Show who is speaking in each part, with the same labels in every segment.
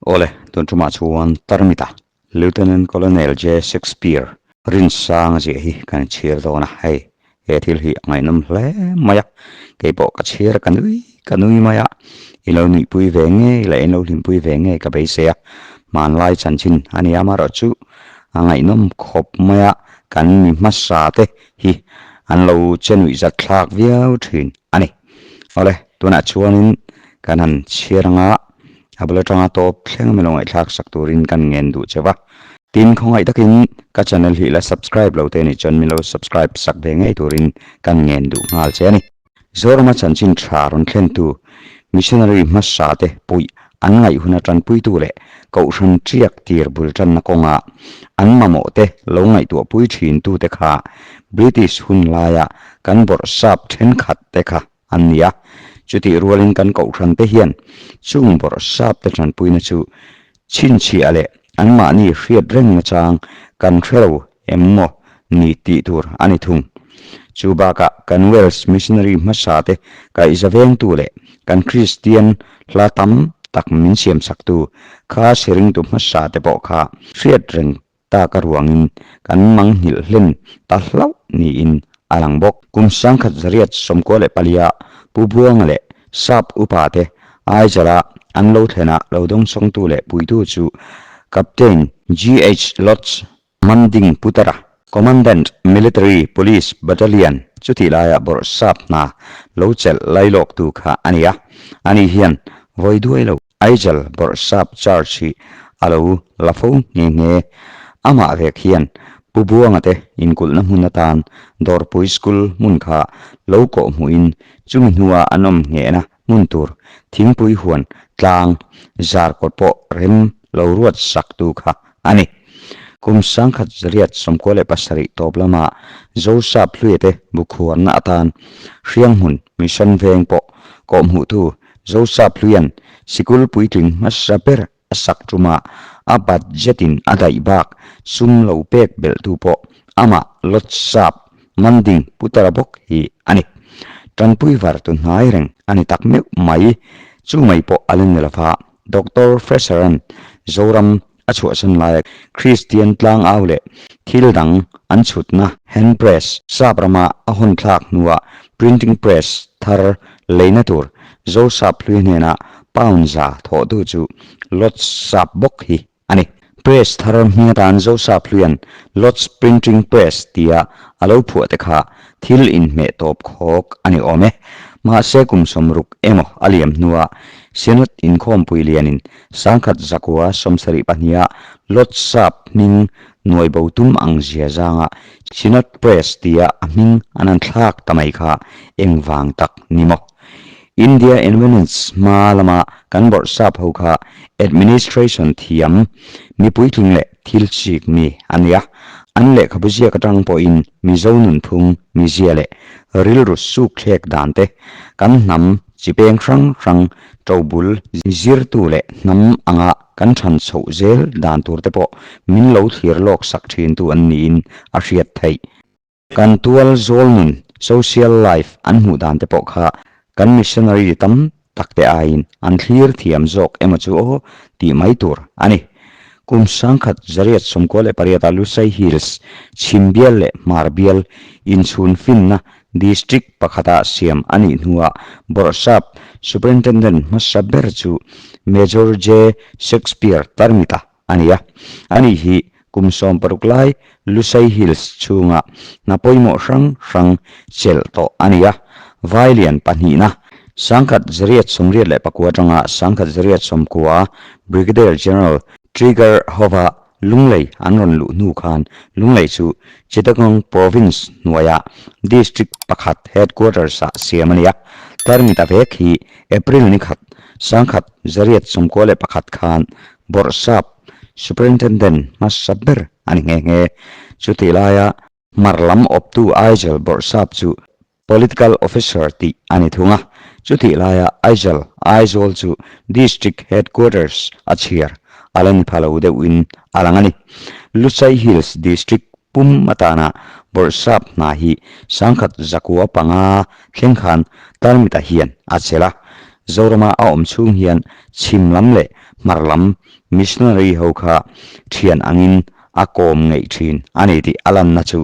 Speaker 1: Awle, tun tumah chuan Tarmita, Lieutenant Colonel J. Shakespeare Rinsanga ziah hi kan chhir dawn a, hei he thil hi a ngaihnawm hle mai a, keipawh ka chhir ka nui ka nui mai a, i lo nuihpui ve ngei leh in lo hlimpui ve ngei ka beisei a, hmanlai chanchin a ni amaherawhchu a ngaihnawm khawp mai a, kan mi hmasa te hi an lo che nuihzat thlak viau thin a ni. Awle, tunah chuanin kan han chhiar anga a bul atanga tawp thleng min lo ngaihthlak sak turin kan ngen duh che va. Tin, khawngaih takin ka channel hi la subscribe lo te nih chuan min lo subscribe sak ve ngei turin kan ngen duh nghal che a ni. Zorama chanchin tha rawn thlentu missionary hmasa te puih an ngaih hun atanpuitu leh kohhran tiak tir bul tanna kawnga an mamawh te lo ngaihtuahpui thintu te kha British hun laia kan bawrhsap thenkhat te kha an ni a. Chutih rualin kan kohhran te hian chung bawrhsap te tanpuina chu chhinchhiah leh anmahni hriat reng nachang kan hre lo em maw ni tih tur a ni thung. Chu bakah kan Welsh missionary hmasa te kaihza vengtu leh kan Kristian hla tam tak min siamsaktu kha siringtu hmasa te pawh kha hriat reng tak a ruangin kan mangnghilh hlen ta hlauh niin a lang bawk. Kum 1994 Pu Buanga leh Sap upa te Aizawla an lo thlen a lo dawngsawngtu leh puitu chu Captain GH Lodge Manding Putara, Commandant Military Police Battalion chutih laia bawrhsap hna lo chelh lailawktu kha a ni a, ani hian vawi duai lo Aijal bawrhsap charge hi a lo la fo nghe nghe. Amah vek hian Pu Buanga te inkulhna hmun atan Dawrpui School hmun kha lo kawh hmuhin chumi hnua an awm nghehna hmun tur thingpui huan tlang zarkawt pawh rem lo ruat saktu kha a ni. Kum 1997 tawp lama Zosap Hluiate bukhuarna atan Hrianghmun Mission Veng pawh kawhhmuhtu Zosap Hluian sikul puitling hmasa ber a sak tumah a budget-in a daih bak sum lo pek belhtu pawh amah Lawtsap Manding Putara bawk hi a ni. Tanpui var tu hnai reng a ni tak meuh mai. Chu mai pawh a la ni lova, Doctor Fresher-a'n Zoram a chhuahsan laia Kristian tlangau leh thil dang an chhutna hand press sap rama a hawn thlak hnuah printing press thar leina tur Zosap hlui hnena pound za thawhtu chu Lodge sap bawk hi a ni. Press thar hming atan Zosap hluian Lodge Printing Press tia a lo phuah te kha thil inhmeh tawp khawk a ni awm e. Mahse kum 60 emaw a liam hnuah Synod inkhawmpui lianin 1972-a Lawtsap hming nuai bo tum ang zia zanga Synod Press tia a hming an han thlak ta mai kha engvang tak ni maw? India Independence hma lama kan bawrhsap ho kha administration thiam, mi puitling leh thil chik mi a ni a. An lehkhabu ziak atang pawhin Mizo nunphung, mizia leh rilru sukthlek dan te kan hnam chi peng hrang hrang Ṭobul zirtu leh hnam anga kan ṭhan chhoh zel dan tur te pawh min lo thlir lawk sak ṭhintu an niin a hriat theih. Kan tual zawl nun, social life, an hmuh dan te pawh kha kan missionary tam tak te aiin an thlir thiam zawk emaw chu aw tih mai tur a ni. Kum 1998 a Lusai Hills, Chhim bial leh Hmar bial inchhun finna District pakhata siam a nih hnuah Bawrhsap Superintendent hmasa ber chu Major J. Shakespeare Tarmita a ni a. Ani hi kum 60 lai Lusai Hills chhunga hna pawimawh hrang hrang chelh tawh a ni a. Vailian pahnihna, 1984 atanga 1990 Brigadier General Trigger hova Lunglei an rawn luh hnu khan Lunglei chu Chittagong Province hnuaia District pakhat Headquarters ah siam a ni a. Tarmit a vek hi April ni khat, 1991 khan Bawrhsap Superintendent hmasa ber a ni nghe nghe. Chutih laia Hmar lam awptu Aijal Bawrhsap chu Political Officer tih a ni thung a, chutih laia Aijal, Aizawl chu District Headquarters a chhiar a la ni pha lo deuhin a lang a ni. Luchai Hills District pum atana Bawrhsap hna hi 1905 thleng khan Tarmita hian a chelh a, Zorama a awm chhung hian chhim lam leh hmar lam. Missionary ho kha thian angin a kawm ngeih thin a ni tih a lanna chu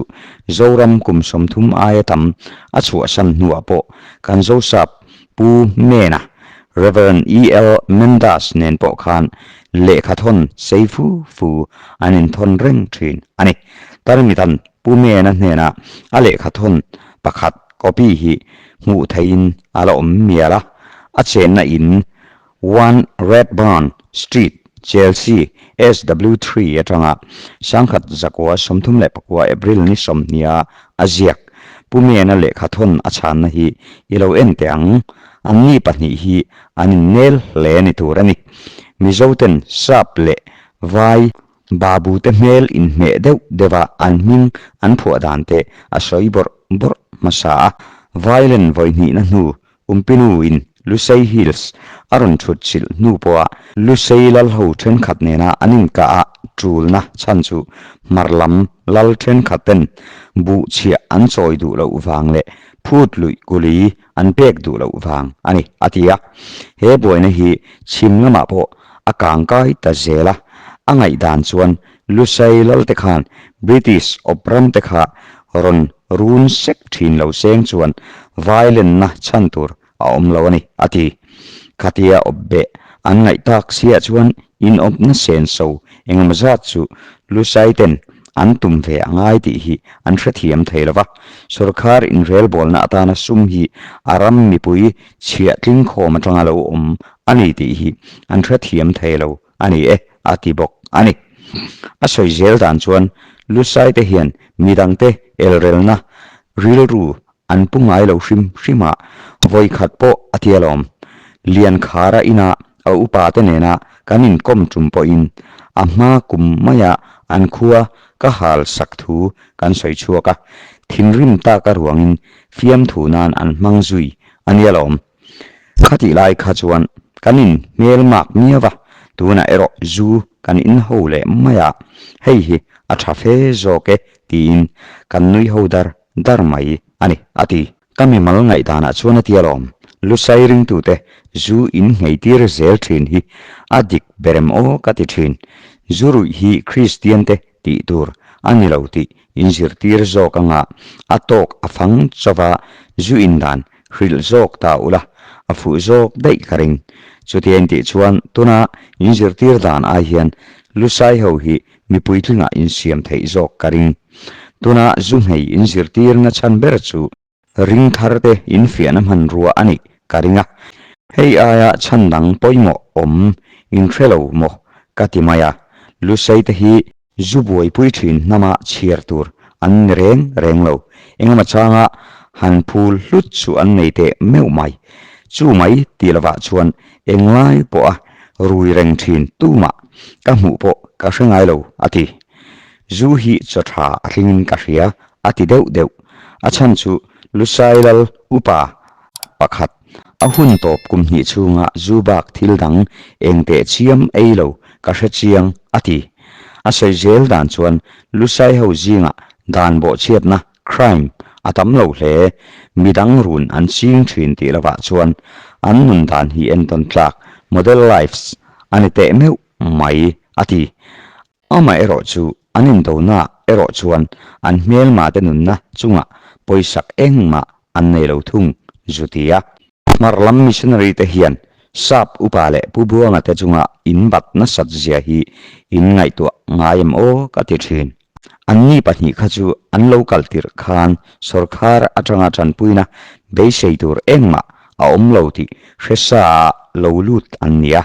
Speaker 1: Zoram kum 30 aia tam a chhuahsan hnuah pawh kan Zosap Pu Mena, Rev. EL Mendas nen pawh khan lehkha thawn sei fu fu an inthawn reng thin a ni. Tarmitan Pu Mena hnena a lehkha thawn pakhat copy hi hmuh theihin a la awm mial a, a chenna in One Redburn Street, Chelsea, SW3 atanga 1939 April ni 20 a a ziak. Pu Mena lehkha thawn a chhanna hi i lo en teh ang. Anni pahnih hi an innel hle ni tur a ni. Mizoten sap leh vai babute hmel inhmeh deuh deuha an hming an phuah dan te a sawi bawrh bawrh hmasa a. Vailen vawihnihna hnu Umpinu-in Lusei Hills a rawn thut chilh hnu pawha Lusei lalho thenkhat nena an inkah a tulna chhan chu hmar lam lal thenkhat ten buh chhiah an chawi duh loh vang leh phut luih kuli an pek duh loh vang a ni, a ti a. He buaina hi chhim lamah pawh a kangkai ta zel a, a ngaihdan chuan Lusei lalte khan British awp ramte kha rawn run sek thin lo seng chuan vailenna chhan tur a awm lo a ni, a ti. Khatia awp beh an ngaih tak siah chuan inawpna senso engemaw zat chu Lusei ten an tum ve a ngai tih hi an hrethiam thei lo va. Sorkar inrelbawlna atana sum hi a ram mipui chhiah tlingkhawm atanga lo awm a ni tih hi an hrethiam thei lo a ni e, a ti bawk a ni. A sawi zel dan chuan Lusai te hian midangte elrelna rilru an pu ngai lo hrim hrim a, vawi khat pawh a ti alawm. Liankhara ina a upa te nena kan inkawm tum pawhin a hma kum maia an khua ka hal sak thu kan sawi chhuak a, thinrim taka ruangin fiamthu nan an hmang zui a nia lawm. Khatih lai kha chuan kan in hmel mak miau a, tunah erawh zu kan in ho leh mai a, hei hi a tha fe zawk e tiin kan nui ho dar dar mai a ni, a ti. Ka mimal ngaihdanah chuan a ti alawm, Lusai ringtute zu in ngheitir zel thin hi a dik berem aw ka ti thin. Zu ruih hi Kristiante tih tur a ni lo tih inzirtir zawk anga a tawk a fang chauva zu in dan hrilh zawk ta ula, a fuh zawk daih ka ring. Chutia intih chuan tuna inzirtir dan ai hian Lusai ho hi mipui tlingah insiam theih zawk ka ring. Tuna zu hmei inzirtirna chhan ber chu ring thar te infiahna hmanrua a nih ka ring a. Hei aia chhan dang pawimawh awm inhre lo maw ka ti mai a, Lusai te hi Zu buaipui thin hnama chhiar tur an ni reng reng lo. Engemaw changa han phul hlut chu an nei teh meuh mai. Chu mai tih lovah chuan englai pawha rui reng thin tumah ka hmuh pawh ka hre ngai lo, a ti. Zu hi chaw tha a thlingin ka hria, a ti deuh deuh. A chhan chu Lusai lal upa pakhat a hun tawp kum hnih chhunga zu bak thil dang eng teh chiam ei lo ka hre chiang a ti. A sawi zel dan chuan Lusai ho zingah dan bawhchhiatna, crime, a tam lo hle. Midang run an ching thin tih lovah chuan an nun dan hi entawn tlak, model lives, a ni teh meuh mai a ti. Amah erawh chu an indonaah erawh chuan an hmelmate nunna chungah pawisak engmah an nei lo thung zu ti a. Hmar lam missionary te hian Sap upa leh Pu Buanga te chunga in bat nasat zia hi in ngaihtuah ngai em aw ka ti thin. Anni pahnih kha chu an lo kal tirh khan sawrkhar atanga tanpuina beisei tur engmah a awm lo tih hresa ah lo lut an ni a,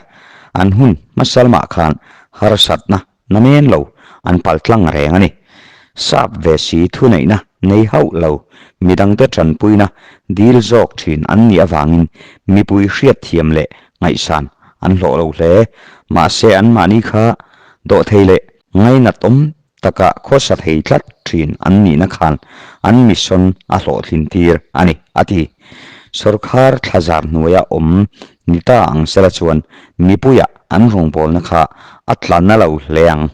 Speaker 1: an hun hmasalmah khan harsatna namen lo an paltlang reng a ni. Sap ve si thuneihna nei hauh lo midangte tanpuina dil zawk thin an nih avangin mipui hriatthiam leh ngaihsan an hlawh lo hle. Mahse anmahni kha dawhthei leh ngainat awm taka khawsa thei tlat thin an nihna khan an mission a hlawhtlin tir a ni, a ti. Sorkar thlazar hnuaia awm ni ta ang sela chuan mipuia an rawngbawlna kha a tla na lo hle ang.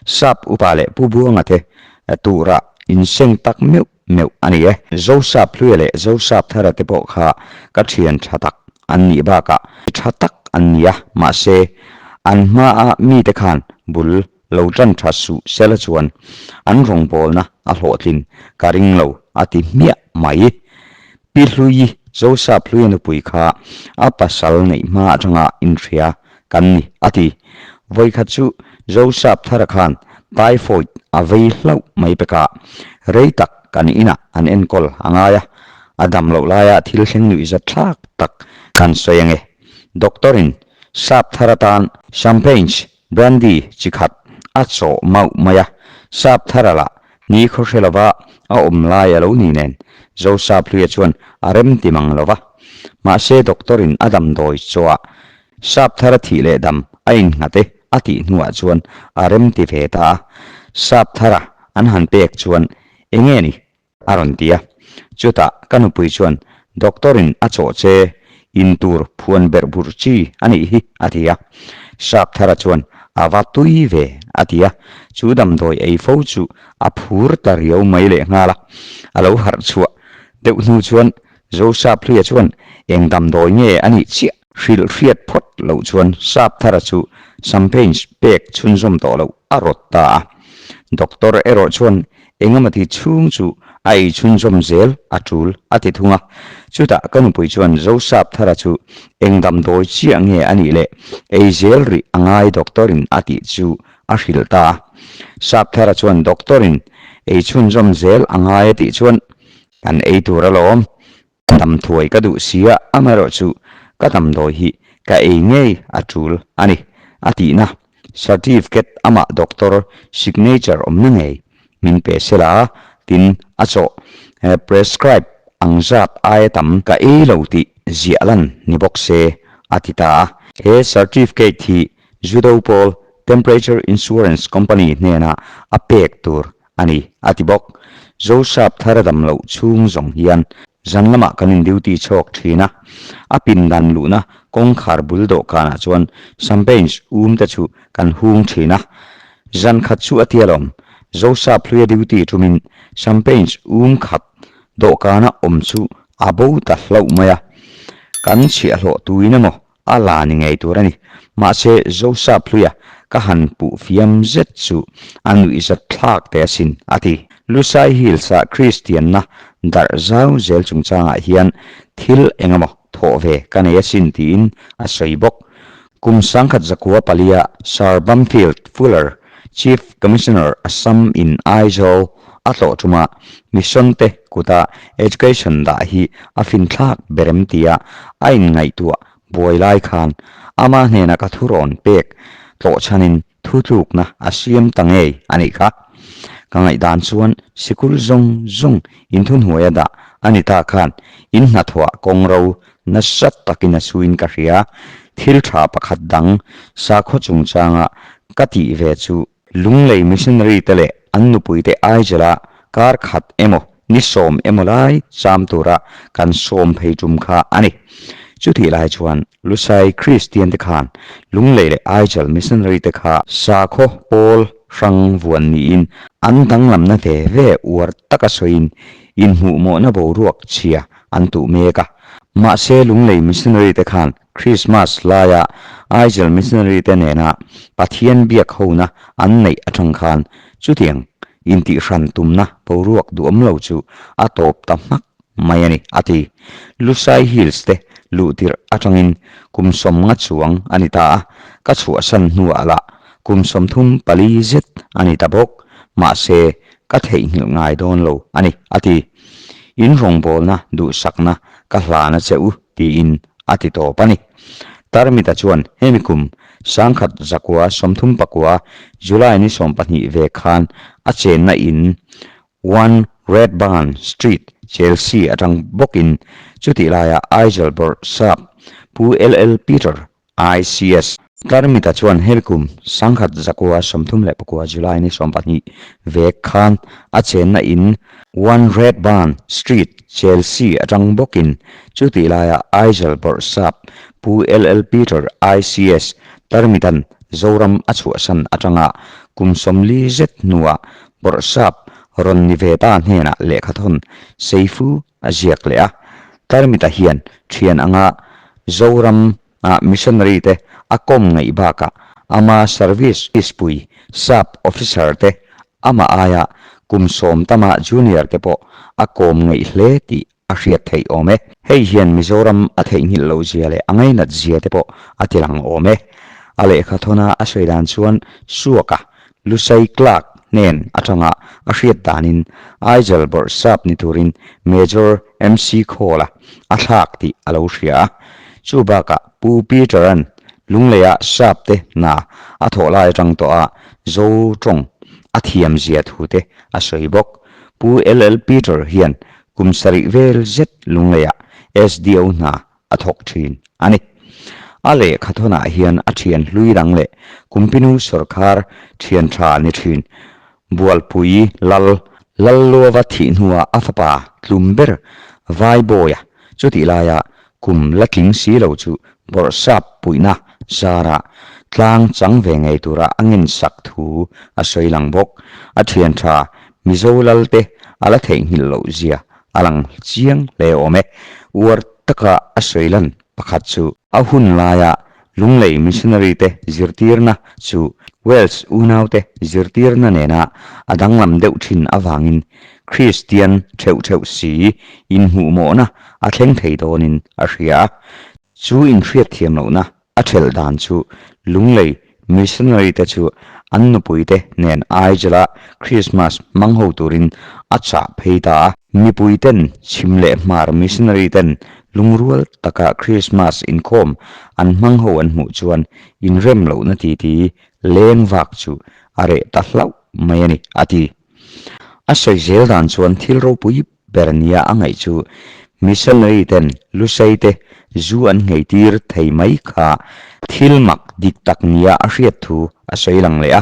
Speaker 1: Sap upa leh Pu Buanga te tura inseng tak meuh meuh a ni e. Zosap Hluia leh Zosap Thara te pawh kha ka thian tha tak an nih bakah tha tak an ni a, mahse. An hmaa mite khan bul lo tan tha suh sela chuan an rawngbawlna a hlawhtlin ka ring lo a ti hmiah mai. Pi Hlui Joseph Hluia nupui kha a pasal neih hma atanga inhria kan ni a ti. Vawikhat chu Joseph Thara khan typhoid a vei hlauh mai pekah rei tak kan inah an enkawl a ngai a, a dam loh laia thil thleng nuihzat thlak tak kan sawi ange. Doctor-in Sap thar atan Champagne, Brandy, chi khat a chawh mauh mai a, Sap thar a lah ni khaw hre lova a awm lai a lo ni nen Zosap Hluia chuan a rem ti mang lo va. Mahse doctor-in a damdawi chawah Sap thar a thih leh dam a innghat e a tih hnuah chuan a rem ti ve ta a. Sap thara an han pek chuan enge ni A rawn ti a. Chutah ka nupui chuan, Doctor-in a chawh che, in tur phuan berh burh chi a nih hi, a ti a. Sapthara chuan, A va tui ve, a ti a. Chu damdawi ei fo chu a phur ta riau mai lehnghal a. A lo harh chhuah deuh hnu chuan Zosaphlui-a chuan, Eng damdawi nge a nih chiah? Hrilh hriat phawt loh chuan Sapthara chu champagne pek chhunzawm tawh loh a rawt ta a. Doctor erawh chuan engemawti chhung chu a ei chhunzawm zel a tul a ti thung a. Chutah ka nupui chuan Zosapthara chu eng damdawi chiah nge a nih leh ei zel rih a ngai doctor-in a tih chu a hrilh ta a. Sapthara chuan doctor-in ei chhunzawm zel a ngai a tih chuan kan ei tur alawm Damthuai ka duh sia, amaherawhchu ka damdawi hi ka ei ngei a tul a ni, a tihna certificate amah doctor signature awmna ngei min pe sela, tin a chawh prescribe ang zat aia tam ka ei lo tih ziah lan ni bawk se, a ti ta a. He certificate hi Judo pawl Temperature Insurance Company hnena a pek tur a ni, a ti bawk. Zosap thar a dam loh chhung zawng hian zan lamah kan in duty chhawk thin a, a pindan luhna kawngkhar bul dawhkanah chuan champagne um te chu kan hung thin a. Zan khat chu a tia lawm, Zosap hluia duty tumin champagne um khat dawhkana awm chu a bo ta hlauh mai a, kan chhiahhlawh tuin emaw A la ni ngei tur a ni. Mahse, Joseph Hluia ka han puh fiam zet chu a nuihzat thlak teh asin, a ti. Lusai Hills-a Kristianna darh zau zel chungchangah hian thil engemaw thawh ve ka nei asin tiin a sawi bawk. Kum 1904 palia Sir Bamfield Fuller, Chief Commissioner Assam in Aizawl a tlawh ṭuma Mission te kuta education dah hi a finthlak ber em tia a inngaihtuah buai lai khan ama hnena ka thurawn pek tlawh chhanin thutlukna a siam ta ngei a nih kha. Ka ngaihdan chuan sikul zawng zawng inthunhnuaia dah a ni ta khan in hnathawh kawng ro nasa takin a suin ka hria. Thil tha pakhat dang sakhaw chungchanga ka tih ve chu Lunglei missionary te leh an nupuite Aizawla kar khat emaw ni sawm emaw lai cham tura kan sawm phei tum kha a ni. Chutih lai chuan Lusai Kristian te khan Lunglei leh Aizawl missionary te kha sakhaw pawl hrang vuan niin an danglamna ve ve uar taka sawiin inhmuhmawhna boruak chhia an tuh mek a. Mahse Lunglei missionary te khan Krismas laia Aizawl missionary te nena Pathian biak hona an neih atang khan chutiang intihhran tumna boruak duhawm lo chu a tawp ta hmak mai a ni, a ti. Lusai Hills te luh tirh atangin kum 50 chuang a ni ta a, ka chhuahsan hnuah lah kum 34 zet a ni ta bawk. Mahse, ka theihnghilh ngai dawn lo a ni, a ti. In rawngbawlna duhsakna ka hlan a che u, tiin a ti tawp a ni. Tarmita chuan hemi kum 1939 July ni 12 ve khan a chenna in 1 Redburn Street, Chelsea atang bawkin chutih laia Aizawl Bawrhsap Pu LL Peter ICS. Tarmita chuan hemi kum 1939 July ni 12 vek khan a chenna in 1 Redburn Street, Chelsea atang bawkin chutih laia Aizawl Bawrhsap Pu LL Peter ICS Tarmitan Zoram a chhuahsan atanga kum 40 zet hnuah Bawrhsap rawn ni ve ta hnenah lehkhathawn Seifu a ziak leh a. Tarmita hian thian anga Zoram ah missionary te a kawm ngaih bakah Ama service pui sap officer te amah aia kum sawm tama junior te pawh a kawm ngeih hle tih a hriat theih awm e. Hei hian Mizoram a theihnghilh loh zia leh a ngainat zia te pawh a ti lang awm e. A lehkha thawna a sawi dan chuan Suaka Lusei Clerk hnen atanga a hriat danin Aijal bawrhsap ni turin Major MC Khawla a thlak tih a lo hria a. Chu bakah Pu Peter-a'n Lungleia sap te hna a thawh lai atang tawh a Zo tawng a thiam zia thu te a sawi bawk. Pu LL Peter hian kum sarih vel zet Lungleiah SDO hna a thawk thin a ni. A lehkha thawnah hian a thian hlui dang leh Kumpinu sawrkhar thian tha ni thin Bualpui Lal Lalluava thih hnuah a fapa tlum ber Vaibawia chutih laia kum la tling si lo chu bawrhsap puihna zarah tlang chang ve ngei tura a ngensak thu a sawi lang bawk. A thian tha Mizo Lalte a la theihnghilh loh zia a lang chiang hle awm e. Uar taka a sawi lan pakhat chu a hun laia Lunglei missionary te zirtirna chu Wales unaute zirtirna nena a danglam deuh thin avangin Kristian theuh theuh si inhmuhmawhna a thleng thei dawnin a hria a. Chu inhriatthiam lohna A ṭhelh dan chu Lunglei missionary te chu an nupui te nen Aijala Christmas hmang ho turin a chah phei ta a. Mipui ten chhim leh hmar missionary ten lungrual taka Christmas inkhawm an hmang ho an hmuh chuan inrem lohna titi leng vak chu a reh ta hlauh mai a ni, a ti. A sawi zel dan chuan thil ropui ber nia a ngaih chu missionary ten Lusei te zu an ngheitir thei mai kha thil mak dik tak nia a hriat thu a sawi lang leh a,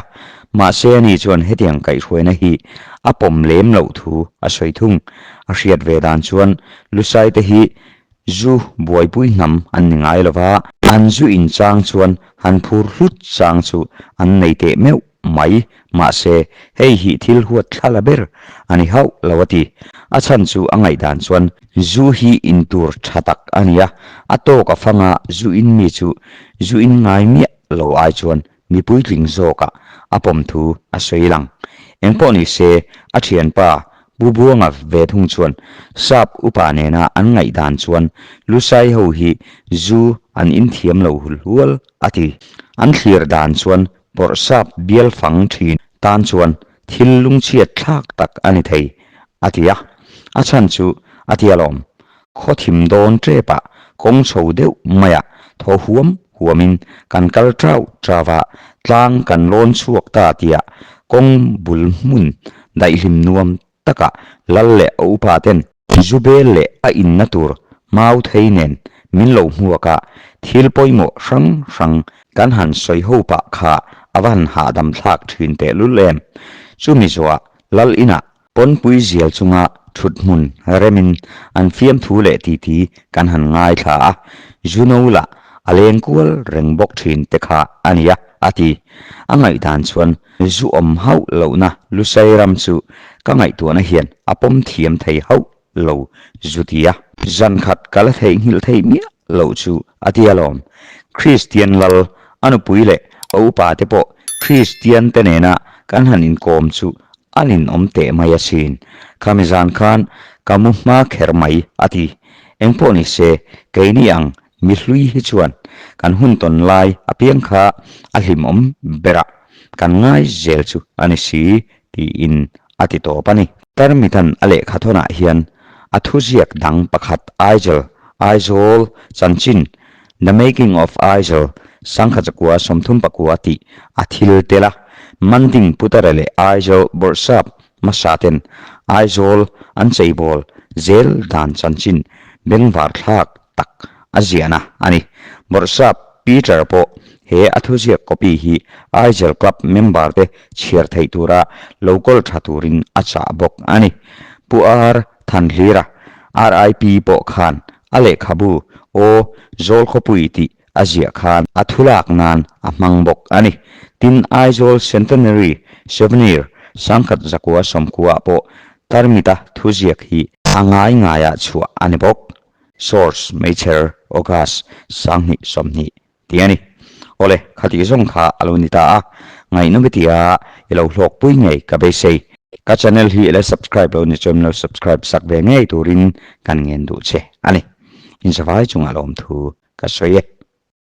Speaker 1: mahse ani chuan hetiang kaihhruaina hi a pawm lem loh thu a sawi thung. A hriat ve dan chuan Lusai te hi zu buaipui hnam an ni ngai lova, an zu inchang chuan han phur hlut chang chu an nei teh meuh mai, mahse hei hi thil huat thla la ber a ni hauh lo a ti. A chhan chu a ngaihdan chuan zu hi in tur tha tak a ni a, a tawk a fanga zu in mi chu zu in ngai miah lo ai chuan mi puitling zawkah a pawm thu a sawi lang. Engpawh ni se a thianpa Pu Buanga ve thung chuan Sap upa nena an ngaihdan chuan Lusai ho hi zu an inthiam lo hulhual a ti. An thlir dan chuan Bawrhsap bial fang thin tan chuan thil lungchhiat thlak tak a ni thei, a ti a. A chhan chu a ti alawm. Khaw thim dawn tepah kawng chho deuh maiah thaw huam huamin kan kal trau trau a, tlang kan lawn chhuak ta tia kawng bul hmun daihlim nuam takah lal leh a upa ten Zubel leh a inna tur mau thei nen min lo hmuak a, thil pawimawh hrang hrang kan han sawi ho pah kha a va han hahdam thlak thin tehlul em. Chumi zawhah lal inah pawnpui zial chunga thut hmun remin an fiamthu leh titi kan han ngaithla a, Juno lah a leng kual reng bawk thin te kha a nia, a ti. A ngaihdan chuan Zu awm hauh lohna Lusei ram chu ka ngaihtuahna hian a pawm thiam thei hauh lo zu ti a. Zan khat ka la theihnghilh theih miah loh chu a ti alawm. Kristian lal, a nupui leh a upa te pawh Kristian te nena kan han inkawm chu an inawm teh mai asin. Khami zan khan ka mu hma kher mai a ti. Engpawh ni se, keini ang Mi hlui hi chuan kan hun tawn lai apiang kha a hlimawm berah kan ngai zel chu a ni si tiin a ti tawp a ni. Tarmitan a lehkha thawnah hian a thuziak dang pakhat Aijal, Aizawl, chanchin, The Making of Aijal, Sangha Chakua 34 tih a thil tel a, Manding Putara leh Aijal Bawrhsap hmasa ten Aizawl an cheibawl zel dan chanchin bengvar thlak tak a ziahna a ni. Bawrhsap Peter pawh he a thuziak copy hi Aijal Club member te chhiar theih tura lo kawl tha turin a chah bawk a ni. Pu R Thanhlira, RIP, pawh khan a lehkhabu Aw Zawl Khawpui tih a ziah khan a thulak nan a hmang bawk a ni. Tin, Aizawl Centenary Souvenir 1990 pawh Tarmita thuziak hi a ngai ngaiah chhuah a ni bawk. Source, Meichher, August, 2020 tih a ni. Awle, khatih zawng kha a lo ni ta a, ngaihnawm i tia i lo hlawkpui ngei ka beisei. Ka channel hi i la subscribe lo ni chuan min lo subscribe sak ve ngei turin kan ngen duh che a ni. Inzavai chungah lawmthu ka sawi e.